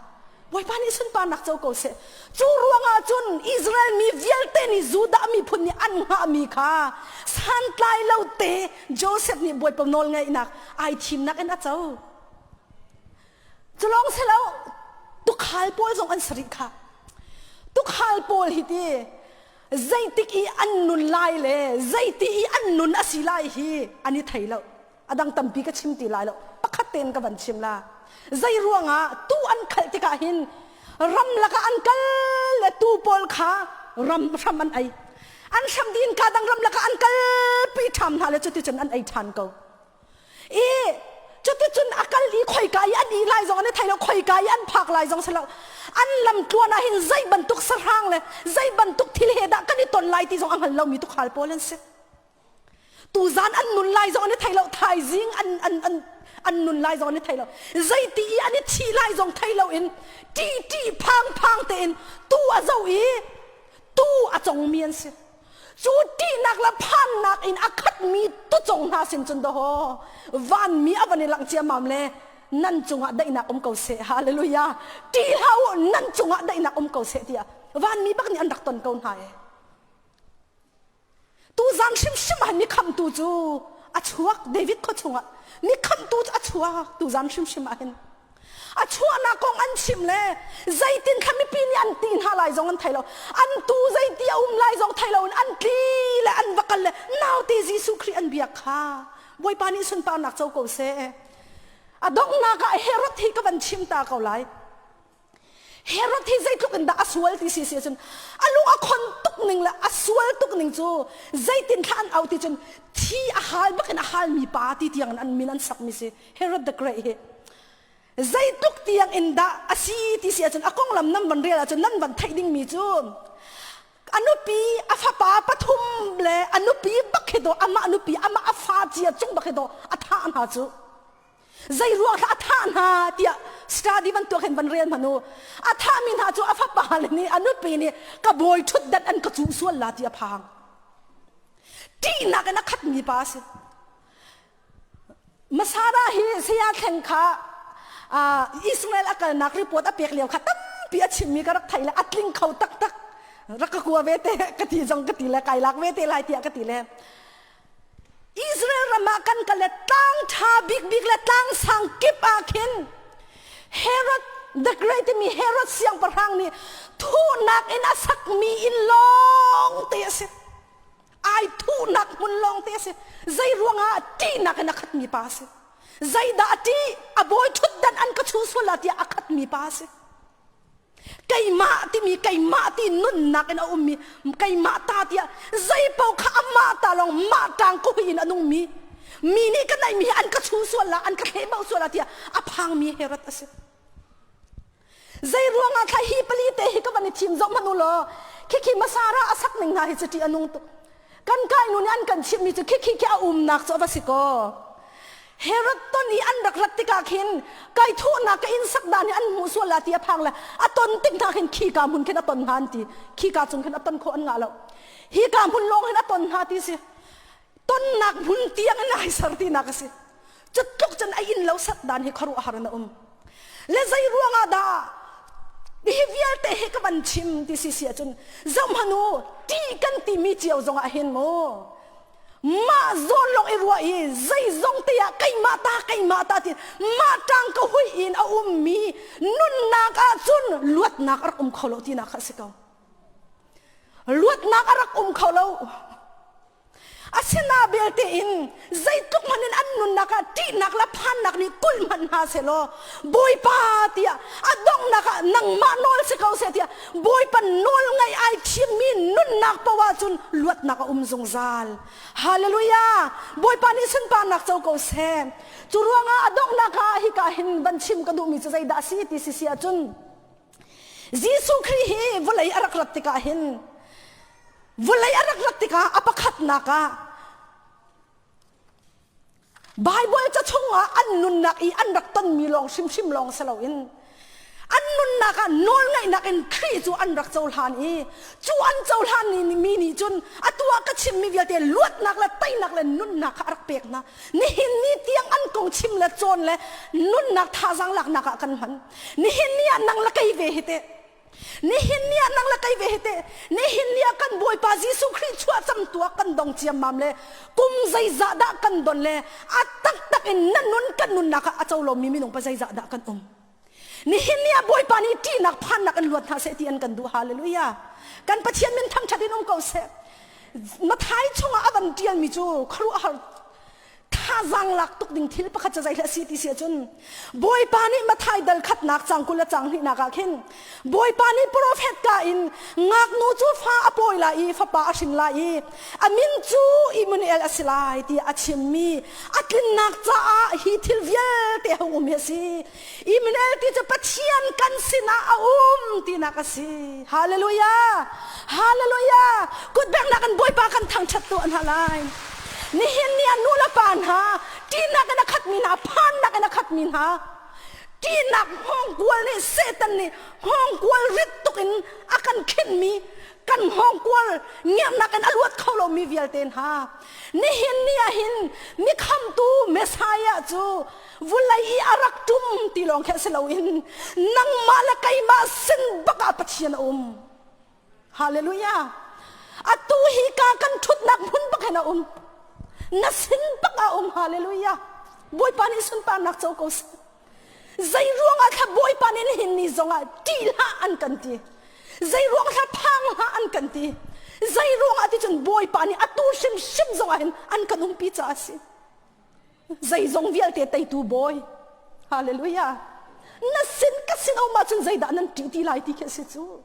A: Bawipa nih sunparnak co ko seh. Cu ruangah cun Israel mi vialte nih Judah miphun nih an hngahmi kha santlai lo te Joseph nih Bawipa nawlngeihnak ai thimnak in a co. Cu lawng si lo, tukhal pawl zong an si rih kha. Tukhal pawl hi ti zeitik i an nun lai le zeiti i an nun a si lai hi an i thei lo. A dang tampi ka chim ti lai lo. Pakhat tein ka van chim la. Zei ruangah tu an khalh tikah hin ram lakah an kal le tu pawl kha ram hram an ei. An hram din ka dang ram lakah an kal pi ṭham hna le cuticun an ei ṭhan ko. I cuticun a kal i khoika i an i lai zong an i thei lo khoika i an phak lai zong si lo an lam tluan ah hin zei bantuk sahrang le zei bantuk thil he dah kan i ton lai ti zong a hngal lomi tukhal pawl an si. Tuzan an nun lai zong an i thei lo, thaizing an, an, an, an nun lai zong an i thei lo. Zeiti i an i thih lai zong thei lo in ṭih ṭih phang phang tein tu a zo i tu a congmi an si. Cu ṭihnak le phannak in a khatmi tucong hna sin cun daw vanmi a van i langh ciammam le nan cungah daihnak um ko seh hallelujah ṭih hlah u nan cungah daihnak um ko seh tiah vanmi bak nih an rak ton ko hna e Tuzan hrimhrim ah mi khamhtu cu a chuak David khua chungah mi khamhtu cu a chuak tuzan hrimhrim ah hin a chuahnak kong an chim le zeitin kha mipi nih an ti hna lai zong an thei lo an tu zeiti a um lai zong thei lo in an tli le an va kal le naute Jesuh Khrih an biak kha Bawipa nih sunparnak co ko seh a donghnak ah Herod hi ka van chim ta ko lai Herod hi zeitluk in dah a sual ti si si cun a lung a khon tuk ning le a sual tuk ning cu zeitin thla an au ti cun thi a hal bak in a hal mi pa ti tiang in an min an sak mi si Herod the Great hi zeitluk tiang in dah a si ti si ahcun a konglam nan van rel ahcun nan van theih ding mi cu a nupi a fapa pathum le a nupi bak hi do amah nupi amah a fa cia cung bak hi do a thah hna cu Zei ruang hlah a thah hna tiah study bantuk hin van rel hmanh u. A thahmi hna cu a fapa le nih a nupi nih ka bawi ṭhutdan an ka cuh sual la ti a phang. Ṭihnak in a khatmi pa a si. Masada hi saya thleng kha Israel a kalnak report a pek lio kha tampi a chimmi ka rak thei le a tling kho taktak. Rak ka kua ve te ka ti zong ka ti le kai lak ve te lai tiah ka ti le Israel ram ah kan kal le tlang ṭha bikbik le tlang sang kip ah khin Herod the Great timi Herod siangpahrang nih thuhnak in a sakmi inn lawng te a si. Ai thuhnak hmun lawng te a si. Zei ruangah ṭihnak in a khatmi pa a si. Zeidah a ṭih? A bawi ṭhutdan an ka chuh sual ah tiah a khatmi pa a si. Keimah timi keimah ti nunnak in a ummi keimah ta tiah zei paoh kha amah ta lawng mah ṭang ko in a nungmi mi nih ka neihmi hi an ka chu sual la an ka thlehbauh sual la tiah a phangmi Herod a si. Zei ruangah thla hi pali te hi ka van i thim zoh hmanh u law khikhi Masara a sak ning hna hi cu ṭih a nung tuk. Kan kai nu nih an kan chimhmi cu khikhi khi a umnak cu a va si kaw. Herod ton i an rak rat tikah khin kai thuhnak ka inn sak dan hi an hmuh sual la ti a phang le a ton tik hna khin khika hmun khin a ton hna an ti khika cung khin a ton khawh an ngah lo hika hmun lawng hin a ton hna ti si tonnak hmun tiang in ai ser tinak a si cu tluk cun a inn lo sak dan hi khuaruahhar in a um le zei ruangah dah. Hi vialte hi ka van chim ti si si ahcun zohhmanh u ti kan timi cio zongah hin mu mah zawn lawng i ruah i zeizong te ah keimah ta keimah ta ti mah ṭang ka hui in a ummi nunnak ahcun luatnak a rak um kho lo tinak kha a si ko. Luatnak a rak um kho lo. Asina belte in zeitluk hmanh in an nunnak ah ṭihnak le phannak nih kulh hmanh hna sehlaw Bawipa tiah a donghnak ah nangmah nawl si ko seh tiah Bawipa nawl ngaih ai thimmi nunnak poah cun luatnak a um zungzal. Hallelujah! Bawipa nih sunparnak co ko seh. Cu ruangah a donghnak ah hika hin van chim ka duhmi cu zeidah a si ti si si ahcun Jesuh Khrih hi vawlei a rak rat tikah hin Vawlei a rak rat tikah a pakhatnak ah Baibal ca chungah an nunnak i an rak tonmi lawng hrimhrim lawng si loin an nunnak ah nawlngaihnak in Khrih cu an rak cohlan i cu an cohlan mi nih cun atu ah ka chimmi vialte luatnak le teinak le nunnak kha a rak pek hna. Nihin ni tiang an kong chim le cawn le nunnak thazaang laknak ah kan hman. Nihin ni ah nang le kei ve hi teh Nihin ni ah nang le kei ve hi teh nihin ni ah kan Bawipa Jesuh Khrih chuah cam tuah kan dong ciammam le kum zeizah dah kan don le a taktak in na nun kan nunnak ah a co lomi minung pa zeizah dah kan um. Nihin ni ah Bawipa nih ṭihnak phannak in luat hna seh ti an kan duh. Hallelujah. Kan Pathian min thangṭhat in um ko seh. Mathai chungah a van ṭialmi cu khuaruahhar thazaang lak tuk ding thil pakhat cu zei a si ti si ahcun Bawipa nih Mathai dal khatnak cang 20 le cang hnihnak ah khin Bawipa nih profet ka in ngaknu cu fa a pawi lai i fapa a hrin lai i a min cu Immanuel a si lai tiah a chimmi a tlinnak caah hi thil vialte hung um hi a si. Immanuel ti cu Pathian kan sinah a um tinak a si. Hallelujah! Hallelujah! Kutbengnak in Bawipa kan thangṭhat tuah hna lai. Nihin ni ah nu le pa hna, ṭihnak in a khatmi hna, phannak in a khatmi hna, ṭihnak hngawngkual nih Satan nih hngawngkual rit tuk in a kan khinhmi, kan hngawngkual ngiarnak in a luat kho lomi vialte hna, nihin ni ah hin mikhamtu Messiah cu vulei i a rak ṭum ti lawng khi a si loin nangmah le keimah sin bak ah Pathian a um. Hallelujah. Atu hi ka kan ṭhutnak hmun bak hin a um. Na sin bak ah um. Hallelujah. Bawipa nih sunparnak co ko seh. Zei ruangah thla Bawipa nih nihin ni zongah ṭih hlah an kan ti. Zei ruang thla phang hlah an kan ti. Zei ruangah ti cun Bawipa nih atu hrimhrim zongah hin an kan umpi caah a si. Zeizong vialte teitu Bawi. Hallelujah. Na sin ka sin um ahcun zeidah nan ṭih ti lai ti khi a si cu.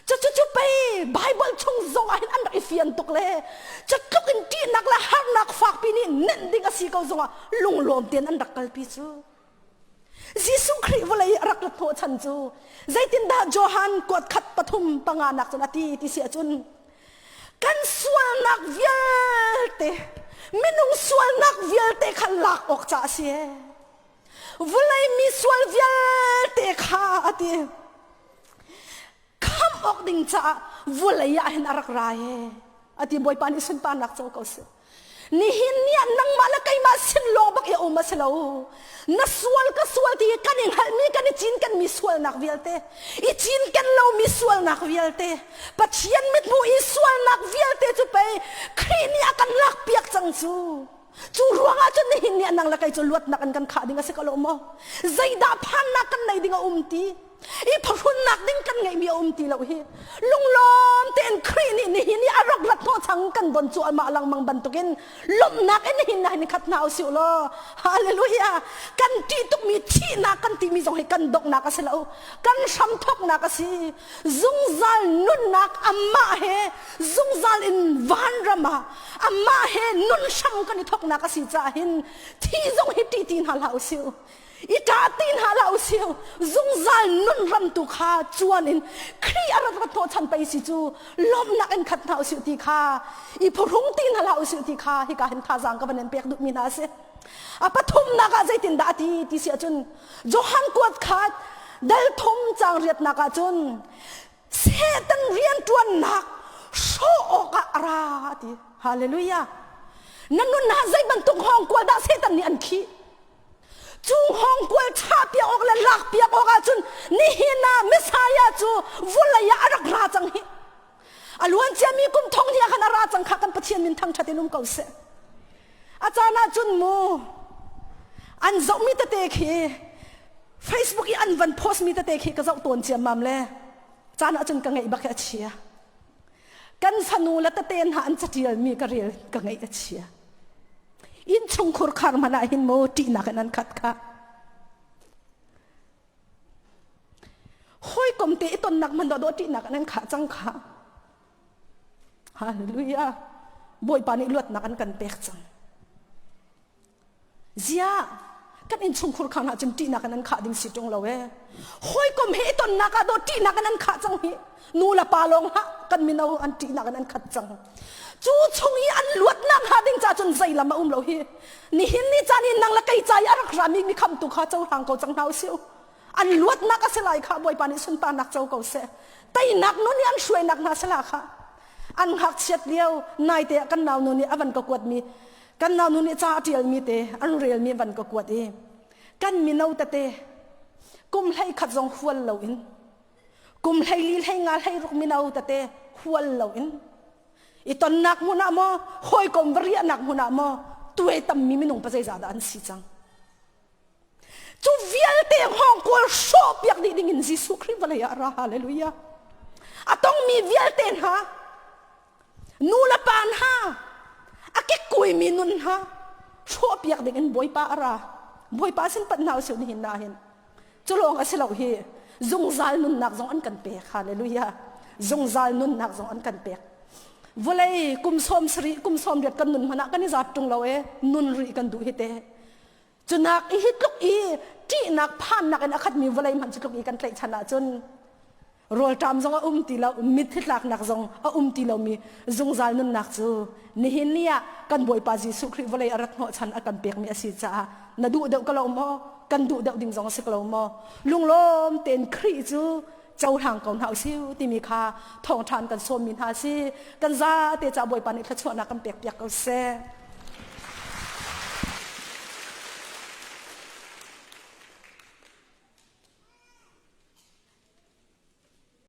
A: Cucu cu pei Bible chung zong ah hin an rak i fian tuk le cu tluk in ṭihnak le harnak fakpi nih nenh ding a si ko zongah lunglawm tein an rak kalpi cu. Jesuh Khrih vawlei a rak rat hnawhchan cu zeitindah Johan kuat khat pathum panga nak cun a ti ti si ahcun kan sualnak vialte minung sualnak vialte kha lak awk ca a si vulei mi sual vialte kha a ti khamh awk ding caah vulei ah hin a rak ra e a ti bawipa nih sunparnak co ko seh Nihin ni ah nangmah le keimah sin lawng bak i a um a si lo. Na sual ka sual ti kan i hngalhmi kan i cinken mi sualnak vialte, i cinken lomi sualnak vialte, Pathian mithmuh i sualnak vialte cu pei Khrih nih a kan lakpiak cang cu. Cu ruangah cun nihin ni ah nang le kei cu luatnak in kan khah ding a si ko lo maw? Zeidah phannak kan nei ding a um ti? I phahrunnak ding kan ngeihmi a um ti lo hi lunglawm tein Khrih nih nihin i a rak rat hnawh chang kan don cu amah lengmang bantukin lawmhnak in nihin na hin khat hna usih law hallelujah kan ṭih tukmi thihnak kan timi zong hi kan donghnak a si lo kan hramthawknak a si zungzal nunnak amah he zungzal in vanram ah amah he nun hram kan i thawknak a si caah hin thi zong hi ṭih ti hna hlah usih I ṭah ti hna hlah usih zungzal nun ram tu kha cuan in Khrih a rat rat hnawhchan pei si cu lawmhnak in khat hna usih ti kha i phuhrung ti hna hlah usih ti kha hika hin thazaang ka van in pek duhmi hna a si. A pathumnak ah zeitindah a ti ti si ahcun Johan kuat khat dal thum caang riatnak ah cun Satan rianṭuannak hrawh awkah a ra a ti. Hallelujah. Na nun ah zei bantuk hngawngkual dah Satan nih an khih? Cu hngawngkual chahpiak awk le lakpiak awk ahcun nihin ah Messiah cu vawlei ah a rak ra cang hi. A luan ciami kum thong hnih ah khan a ra cang kha kan Pathian min thangṭhat in um ko seh. A caan ahcun mu an zohmi tete khi Facebook i an van post mi tete khi ka zoh tawn ciammam le caan ahcun ka ngeih bak hi a chia. Kan fanu le tete hna an catialmi ka rel ka ngeih a chia. Innchungkhur khar hmanh ah hin mu ṭihnak in an khat kha. Hawikom te i tonnak hmanh dawh ṭihnak in an khah cang kha. Hallelujah. Bawipa nih luatnak an kan pek cang. Ziah kan innchungkhur khang ah cun ṭihnak in an khah ding si ṭung lo ee. Hawikom he i tonnak ah dawh ṭihnak in an khah cang hi. Nu le pa lawng hlah kan mino an ṭihnak in an khat cang. Cu chung i an luatnak hnga ding ca cun zei lam a um lo hi. Nihin ni caan i nang le kei ca i a rak rami mi khamtu kha cohlang ko cang hna usih. An luatnak a si lai kha Bawipa nih sunparnak co ko seh. Teinak nun i an hruainak hna si la kha. An ngakchiat lio naite ah kan nau nu nih a van ka kuatmi kan nau nu nih ca a ṭialmi te an relmi van ka kuat i kan mino tete kum 11 zong hual loin kum 14 15 16 mino tete hual loin i tonnak hmun ah maw hawikom va riahnak hmun ah maw tuai tammi minung pa zeizah dah an si cang. Cu vialte hngawngkual hrawhpiak dih dingin Jesuh Khrih vawlei ah a ra. Hallelujah. A tongmi vialte hna, nu le pa hna, a kikkuimi nun hna hrawhpiak dingin Bawipa a ra. Bawipa sin panh hna usih nihin na hin. Cu lawng a si lo hi zungzal nunnak zong an kan pek. Hallelujah. Zungzal nunnak zong an kan pek. Vawlei kum 70 kum 80 kan nun hmanh ah kan i zat ṭung lo e nun rih kan duh hi te. Cunak i hi tluk i ṭihnak phannak in a khatmi vawlei hmanh cu tluk i kan tlaihchan ahcun rawlṭam zong a um ti lo, mitthli tlaknak zong a um ti lomi zungzal nunnak cu nihin ni ah kan Bawipa Jesuh Khrih vawlei a rat hnawhchan a kan pekmi a si caah na duh deuh ka lo maw? Kan duh deuh ding zong a si ko lo maw? Lunglawm tein Khrih cu cohlang ko hna usih timi kha thawngṭha an kan sawmmi hna a si. Kan zate caah Bawipa nih thluachuahnak kan pekpiak ko seh.